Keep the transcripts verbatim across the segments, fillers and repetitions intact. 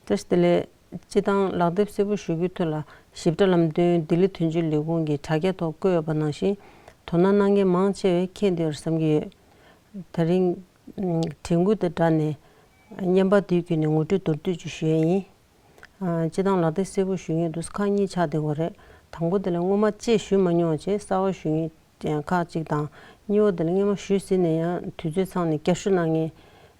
བཀྲ་ཤིས་བདེ་ལེགས། སྤྱི་བཏང་ལག་དེབ་སེར་པོ་ཞུ་རྒྱུའི་ཐོག་ལ་ཞིབ་ཕྲ་ལམ་སྟོན་ལྡི་ལི་དོན་གཅོད་ལས་ཁུངས་ཀྱི་དྲ་རྒྱ་ཐོག་བཀོད་ཡོད་པ་ནང་བཞིན་དོ་སྣང་གནང་མཁན་མང་ཆེ་བས་མཁྱེན་བསྡད་ཡོད་བསམ་གྱི་ཡོད། དེ་རིང་དྲན་སྐུལ་དང་སྦྲགས་ནས་བརྙན་པར་འདིའི་བརྒྱུད་ནས་ངོ་སྤྲོད་མདོར་བསྡུས་ཅིག་ཞུ་ཡས་ཡིན། ཨ། སྤྱི་བཏང་ལག་དེབ་སེར་པོ་ཞུ་མཁན་དེ་ཁག་གཉིས་ཆགས་བསྡད་ཡོད་རེད། དང་པོ་དེ་ལ་སྔོན་མ་ཅིག་ཞུ་མ་མྱོང་བྱས་གསར་པ་ཞུ་མཁན་ཁག་ཅིག་དང་། གཉིས་པ་དེ་ལ་སྔོན་མ་ཞུས་ཟིན་ནས་ཡང་དུས་ཚོད་ཚང་ནས་བསྐྱར་ཞུ་གནང་མཁན་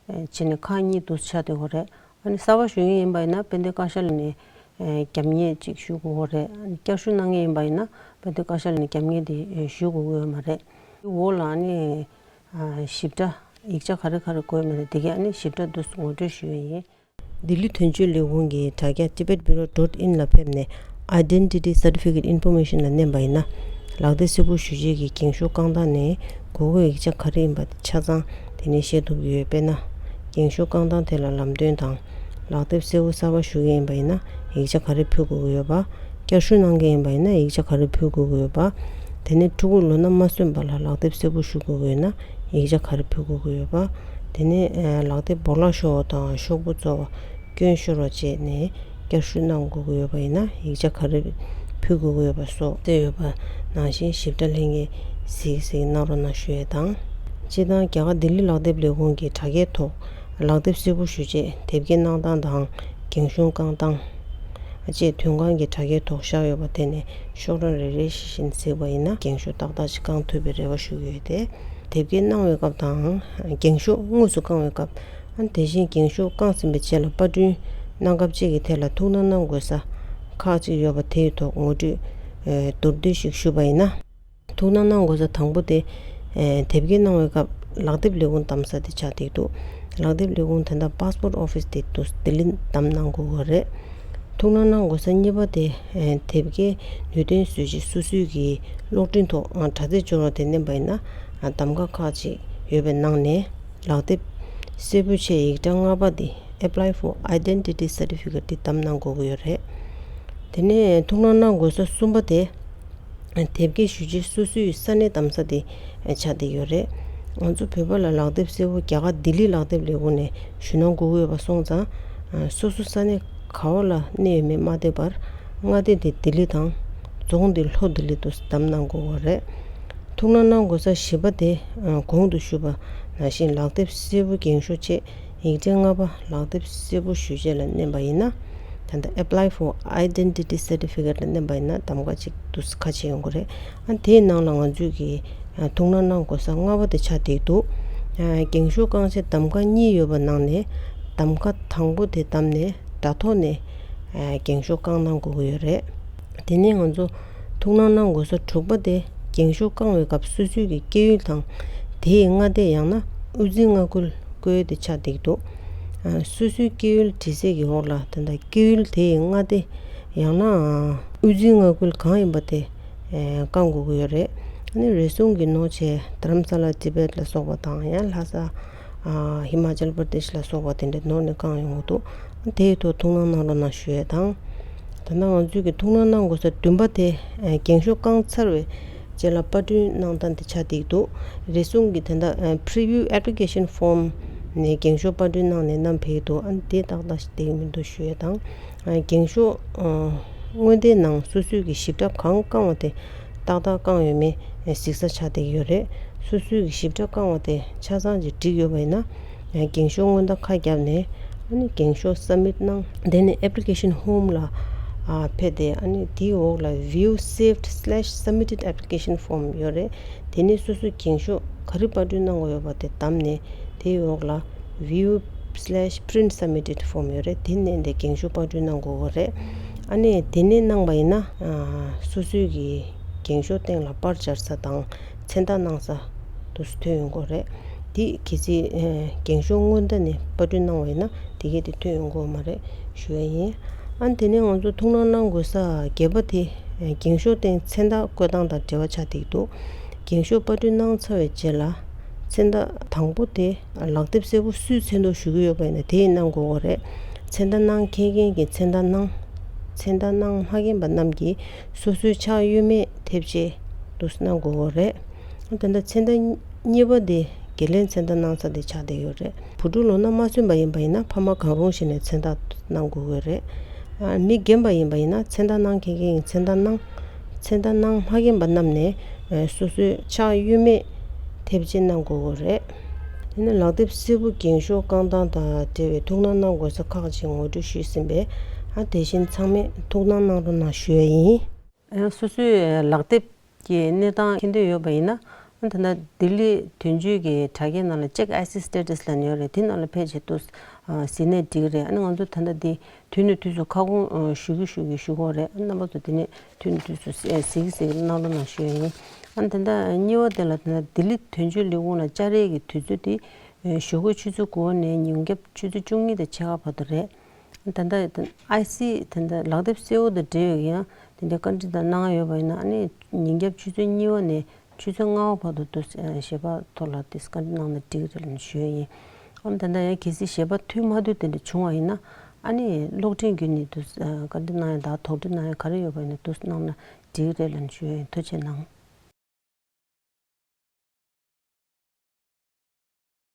བྱས་ནས་ཁག་གཉིས་འདུག་ཆགས་བསྡད་ཡོད་རེད། ཨ་ནི་གསར་པ་ཞུ་མཁན་ཡིན་པ་ཡིན་ན་དཔལ་ལྡན་བཀའ་ཤག་ལ་ནས་རྒྱབ་གཉེར་ཅིག་ཞུ་དགོས་ཀྱི་ཡོད་རེད། ཨ་ནི་བསྐྱར་ཞུ་གནང་མཁན་ཡིན་པ་ཡིན་ན་དཔལ་ལྡན་བཀའ་ཤག་ལ་ནས་རྒྱབ་གཉེར་དེ་ཞུ་དགོས་ཀྱི་ཡོད་མ་རེད། འོག་ལ་ཨ་ནི་ཞིབ་ཕྲ་ཡིག་ཆ་ག་རེ་ག་རེ་དགོས་ཡོད་མེད་དེ་གའི་ཨ་ནི་ཞིབ་ཕྲ་འདུག་ངོ་སྤྲོད་ཞུ་ཡས་ཡིན། ལྡི་ལི་དོན་གཅོད་ལས་ཁུངས་ཀྱི་དྲ་རྒྱ་tibetbureau dot in ལ་ཕེབས་ནས་Identity Certificate Information ལ་མནན་པ་ཡིན་ན། ལག་དེབ་སེར་པོ་ཞུ་བྱེད་ཀྱི་འགེངས་ཤོག་བཀང་སྟངས་ནས་དགོས་མཁོའི་ཡིག་ཆ་ག་རེ་ཡིན་པ་ཆ་ཚང་དེ་ནས་ཤེས་ཐུབ་ཀྱི་ཡོད། དཔེར་ན། འགེངས་ཤོག་བཀང་སྟངས་དེ་ལ་ལམ་སྟོན་དང་། ལག་དེབ་སེར་པོ་གསར་པ་ཞུ་མཁན་ཡིན་པ་ཡིན་ན་ཡིག་ཆ་ག་རེ་ཕུལ་དགོས་ཀྱི་ཡོད་པ། བསྐྱར་ཞུ་གནང་མཁན་ཡིན་པ་ཡིན་ན་ཡིག་ཆ་ག་རེ་ཕུལ་དགོས་ཀྱི་ཡོད་པ། དེ་ནས་ཕྲུ་གུ་ལོ་ན་མ་སོན་པ་ལ་ལག་དེབ་སེར་པོ་ཞུ་དགོས་ཀྱི་ཡོད་ན་ཡིག་ཆ་ག་རེ་ཕུལ་དགོས་ཀྱི་ཡོད་པ། དེ་ནས་ལག་དེབ་སྦོ་ལོགས་ཤོར་བ་དང་ཤོག་བུ་བཙོ་བ། སྐྱོན་ཤོར་བ་བཅས་ནས་བསྐྱར་ཞུ་གནང་དགོས་ཀྱི་ཡོད་པ་ཡིན་ན་ཡིག་ཆ་ག་རེ་ཕུལ་དགོས་ཀྱི་ཡོད་པ་སོགས་གསལ་ཡོད་པ་ནང་བཞིན་ཞིབ་ཕྲ་ལྷན་རྒྱས་གཟིགས་གཟིགས་གནང་རོགས་གནང་ཞུ་ཡས་དང་། སྤྱིར་བཏང་རྒྱ་གར་ལྡི་ལི་ལག་དེབ་ལས་ཁུངས་ཀྱི་དྲ་རྒྱའི་ཐོག་ལག་དེབ་སེར་པོ་ཞུ་ཆེད་དེབ་སྐྱེལ་གནང་སྟངས་དང་འགེངས་ཤོག་བཀང་སྟངས་བཅས་དོན་ཁང་གི་དྲ་རྒྱའི་ཐོག་བཞག་ཡོད་པ་དེ་ནས་ཤོག་གྲངས་རེ་རེ་བཞིན་གཟིགས་པ་ཡིན་ན་འགེངས་ཤོག་ཏག་ཏག་ཅིག་བཀང་ཐུབ་པའི་རེ་བ་ཞུ་གི་ཡོད་དེ། དེབ་སྐྱེལ་གནང་བའི་སྐབས་དང་། འགེངས་ཤོག་དངོས་སུ་བཀང་བའི་སྐབས། ཨ། དེ་བཞིན་འགེངས་ཤོག་བཀང་ཟིན་པའི་རྗེས་ལ་པར་སྐྲུན་གནང་སྐབས་བཅས་ཀྱི་ཐད་ལ་ཐུགས་སྣང་གནང་དགོས་ས་ཁག་ཅིག་ཡོད་པ་དེའི་ཐོག་ངོ་སྤྲོད་མདོར་བསྡུས་ཤིག་ཞུས་པ་ཡིན་ན། ཐུགས་སྣང་གནང་དགོས་ས་དང་པོ་དེ། དེབ་སྐྱེལ་གནང་བའི་སྐབས་ལག་དེབ་ལས་ཁུངས་བདམས་ས་དེ་ཆགས་བསྡད་འདུག་ལག་དེབ་ལས་ཁུངས་དེ་འདྲ་passport office དེ་འདུག་ལྡི་ལི་བདམས་གནང་དགོས་ཀྱི་རེད། ཐུགས་སྣང་གནང་དགོས་ས་གཉིས་པ་དེ། དེབ་སྐྱེལ་ནུས་ལྡན་བཟོ་བྱེད་སོ་སོའི་གི་གློག་འཕྲིན་ཐོག་དྲ་ཚིགས་སྦྱོར་བ་དེ་མནན་པ་ཡིན་ན། གདམ་ག་ཁག་ཅིག་ཡོད་པའི་ནང་ནས་ལག་དེབ་སེར་པོ་ཆེད་ཡིག་ཕྲེང་ལྔ་པ་དེ། Apply for Identity Certificate དེ་བདམས་གནང་དགོས་ཀྱི་ཡོད་རེད། དེ་ནས་ཐུགས་སྣང་གནང་དགོས་ས་གསུམ་པ་དེ། དེབ་སྐྱེལ་ཞུ་ཆེད་སོ་སོའི་ས་གནས་བདམས་ས་དེ་ཆགས་བསྡད་ཡོད་རེད། ང་ཚོ་བོད་པ་ལ་ལག་དེབ་སེར་པོ་རྒྱ་གར་ལྡི་ལི་ལག་དེབ་ལས་ཁུངས་ནས་ཞུ་གནང་དགོས་ཀྱི་ཡོད་པ་སོང་ཙང་། སོ་སོ་ས་གནས་ག་བ་ལ་གནས་ཡོད་མེད་མ་བལྟས་པར་མངའ་སྡེ་དེ་ལྡི་ལི་དང་། རྫོང་དེ་ལྷོ་ལྡི་ལི་དུ་བདམས་གནང་དགོས་ཀྱི་རེད། ཐུགས་སྣང་གནང་དགོས་ས་བཞི་པ་དེ། གོང་དུ་ཞུས་པ་ནང་བཞིན་ལག་དེབ་སེར་པོ་འགེངས་ཤོག་ཆེད་ཡིག་ཕྲེང་ལྔ་པ་ལག་དེབ་སེར་པོ་ཞུ་ཆེད་ལ་མནན་པ་ཡིན་ན། ད་ལྟ་Apply for Identity Certificate ལ་མནན་པ་ཡིན་ན་གདམ་ག་གཅིག་འདུག་ཁ་ཕྱེ་ཡོང་གི་རེད། ཨ། དེའི་ནང་ལ་ང་ཚོས་ཀྱི་ཐུགས་སྣང་གནང་དགོས་ས་ལྔ་པ་དེ་ཆགས་བསྡད་འདུག་འགེངས་ཤོག་བཀང་ཆེད་གདམ་ག་གཉིས་ཡོད་པ་ནང་ནས་གདམ་ག་དང་པོ་དེ་བདམས་ནས་དྲ་ཐོག་ནས་འགེངས་ཤོག་བཀང་གནང་དགོས་ཀྱི་ཡོད་རེད། དེ་ནས་ང་ཚོ་ཐུགས་སྣང་གནང་དགོས་ས་དྲུག་པ་དེ། འགེངས་ཤོག་བཀང་བའི་སྐབས་སོ་སོའི་གི་སྐྱེས་ཡུལ་དང་། དེའི་མངའ་སྡེ་ཡང་ན་དབུས་འཛིན་མངའ་ཁུལ་བཀོད་དེ་ཆགས་བསྡད་འདུག་སོ་སོའི་སྐྱེས་ཡུལ་བྲིས་ཚད་ཀྱི་འོག་ལ་ད་ལྟ་སྐྱེས་ཡུལ་དེའི་མངའ་སྡེ་ཡང་ན་དབུས་འཛིན་མངའ་ཁུལ་གང་ཡིན་པ་དེ་བཀང་དགོས་ཀྱི་ཡོད་རེད། ཨ་ནི་རེ་ཟུང་གི་ནོར་བྱས་དྷ་རམ་ས་ལ་ཏི་བེད་ལ་སོགས་པ་དང་ཡང་ལྷ་ས། ཧི་མ་ཅལ་པར་དེཤ་ལ་སོགས་པ་དེ་འདྲ་ནོར་ནས་བཀང་ཡོང་གི་འདུག་དེའི་ཐོག་ཐུགས་སྣང་གནང་རོགས་གནང་ཞུ་ཡས་དང་། ད་ལྟ་ང་ཚོས་ཀྱི་ཐུགས་སྣང་གནང་དགོས་ས་བདུན་པ་དེ། འགེངས་ཤོག་བཀང་ཚར་བའི་རྗེས་ལ་པར་སྐྲུན་གནང་སྟངས་དེ་ཆགས་བསྡད་འདུག་རེ་ཟུང་གི་དེ་འདྲ་preview application form ནས་འགེངས་ཤོག་པར་སྐྲུན་གནང་ནས་བསྣམས་ཕེབས་འདུག་ཨ་ནི་དེ་ཏག་ཏག་ཞིག་བསྡད་ཀྱི་མི་འདུག་ཞུ་ཡས་དང་། འགེངས་ཤོག་སྔོན་བརྡའི་ནང་སོ་སོས་ཀྱི་ཞིབ་ཕྲ་གང་བཀང་བ་དེ་ཏག་ཏག་བཀང་ཡོད་མེད་གཟིགས་ས་ཆགས་བསྡད་ཀྱི་ཡོད་རེད། སོ་སོས་ཀྱི་ཞིབ་ཕྲ་བཀང་བ་དེ་ཆ་ཚང་ཅིག་འགྲིག་ཡོད་པ་ཡིན་ན། འགེངས་ཤོག་སྔོན་བརྡ་ཁ་བརྒྱབ་ནས་ཨ་ནི་འགེངས་ཤོག་སབ་མིཊ་གནང་། དེ་ནས་application home ལ་ཕེབས་ཏེ་ཨ་ནི་དེའི་འོག་ལ་view saved slash submitted application form ཡོད་རེད། དེ་ནས་སོ་སོའི་འགེངས་ཤོག་ག་རེ་པར་སྐྲུན་གནང་དགོས་ཡོད་པ་དེ་བདམས་ནས་དེའི་འོག་ལ་view slash print submitted form ཡོད་རེད། དེ་ནས་འདི་འགེངས་ཤོག་པར་སྐྲུན་གནང་དགོས་ཀྱི་རེད། ཨ་ནི་དེ་ནས་གནང་པ་ཡིན་ན་སོ་སོའི་གི་འགེངས་ཤོག་སྟེང་ལ་པར་སྦྱར་ས་དང་མཚན་རྟགས་གནང་ས་དུ་ཐོན་ཡོང་གི་རེད། དེ་གལ་སྲིད་འགེངས་ཤོག་སྔོན་བརྡ་ནས་པར་སྐྲུན་གནང་བ་ཡིན་ན་དེ་གས་དེ་ཐོན་ཡོང་གི་མ་རེད་ཞུ་ཡ་ཡིན། ཨ་ནི་དེ་ནས་ང་ཚོ་ཐུགས་སྣང་གནང་དགོས་ས་བརྒྱད་པ་དེ། འགེངས་ཤོག་སྟེང་མཚན་རྟགས་བཀོད་སྟངས་དང་འབྲེལ་བ་ཆགས་བསྡད་འདུག་འགེངས་ཤོག་པར་སྐྲུན་གནང་ཚར་བའི་རྗེས་ལ་མཚན་རྟགས་དང་པོ་དེ་ལག་དེབ་སེར་པོ་སུས་མཚན་འདོགས་ཞུ་གི་ཡོད་པ་ཡིན་ན་དེ་ཡིས་གནང་དགོས་ཀྱི་རེད། མཚན་རྟགས་གནང་མཁན་གྱིས་མཚན་རྟགས་གནང་། མཚན་རྟགས་གནང་མ་མཁན་པ་རྣམས་ཀྱིས་སོ་སོའི་ཕྱག་གཡོན་མའི་མཐེབ་ཆས་དུ་གནང་དགོས་ཀྱི་རེད། ད་ལྟ་མཚན་རྟགས་གཉིས་པ་དེ་ འགན་ལེན་མཚན་རྟགས་གནང་ས་དེ་ཆགས་བསྡད་ཡོད་རེད། བུ་ཕྲུག་ལོ་ན་མ་སོན་པ་ཡིན་པ་ཡིན་ན་ཕ་མ་གང་རུང་ཞིག་ནས་མཚན་རྟགས་གནང་དགོས་ཀྱི་རེད། ཨ། མི་རྒན་པ་ཡིན་པ་ཡིན་ན་མཚན་རྟགས་གནང་མཁན་གྱི་མཚན་རྟགས་གནང་། མཚན་རྟགས་གནང་མ་མཁན་པ་རྣམས་ནས་ཨ་སོ་སོའི་ཕྱག་གཡོན་མས་ཐེབས་ཆེན་གནང་དགོས་ཀྱི་རེད། དེ་ནས་ལག་དེབ་སེར་པོ་འགེངས་ཤོག་བཀང་སྟངས་དང་འབྲེལ་བའི་ཐུགས་སྣང་གནང་དགོས་ས་ཁག་ཅིག་ངོ་སྤྲོད་ཞུས་ཟིན་པས། ཨ། དེ་བཞིན་ཚང་མས་ཐུགས་སྣང་གནང་རོགས་གནང་ཞུ་ཡ་ཡིན། ཡང་སོ་སོའི་ལག་དེབ་ཀྱི་གནས་སྟངས་མཁྱེན་འདོད་ཡོད་པ་ཡིན་ན། ཨ། ད་ལྟ་ལྡི་ལི་དོན་གཅོད་ཀྱི་དྲ་རྒྱའི་ནང་ལ་Check I C status ལབ་ནས་ཡོད་རེད། དེ་ནང་ལ་ཕེབས་བྱས་འདུག་ཨ། གཟིགས་ནས་འགྲིག་གི་རེད། ཨ་ནི་ང་ཚོ་ད་ལྟ་འདི་དུས་ནས་དུས་སུ་ཁ་སྐོང་ཨ་ཞུ་གི་ཞུ་གི་ཞུ་གི་ཡོད་རེད། ཨ། རྣམ་པ་ཚོ་དེ་ནས་དུས་ནས་དུས་སུ་གཟིགས་གཟིགས་གནང་རོགས་གནང་ཞུ་ཡ་ཡིན། ཨ། ད་ལྟ་གཉིས་པ་དེ་ལ་ད་ལྟ་ལྡི་ལི་དོན་གཅོད་ལས་ཁུངས་ལ་བཅར་ཡས་ཀྱི་དུས་ཚོད་དེ་ཨ་ཞོགས་ཀའི་ཆུ་ཚོད་དགུ་པ་ནས་ཉིན་རྒྱབ་ཆུ་ཚོད་བཅུ་གཉིས་དང་ཕྱེད་ཀ་བར་དུ་རེད། ད་ལྟ་I C ད་ལྟ་ལག་དེབ་སེར་པོ་དང་འབྲེལ་བའི་ཡང་དེ་འདྲའི་བཀའ་འདྲི་དང་གནང་ཡོད་པ་ཡིན་ན། ཨ་ནི་ཉིན་རྒྱབ་ཆུ་ཚོད་གཉིས་པ་ནས་ཆུ་ཚོད་ལྔ་པ་བར་དུ་དུ་ཞལ་པར་ཐོག་ལ་དེ་བཀའ་འདྲི་གནང་ན་འགྲིག་གི་རེད་ལབ་ཞུ་ཡ་ཡིན། ཨ་ནི་ད་ལྟ་ཡང་གལ་སྲིད་ཞལ་པར་མཐུན་མ་མཐུན་དེ་འདྲ་བྱུང་བ་ཡིན་ན། ཨ་ནི་གློག་འཕྲིན་བརྒྱུད་ནས་དུ་བཀའ་འདྲི་གནང་ཡ་དང་དོགས་འདྲི་གནང་ཡ་ག་རེ་ཡོད་པ་ཡིན་ན་དུ་གནང་ན་འགྲིག་གི་རེད་ལབ་ཞུ་ཡ་ཡིན། ཐུགས་རྗེ་གནང་།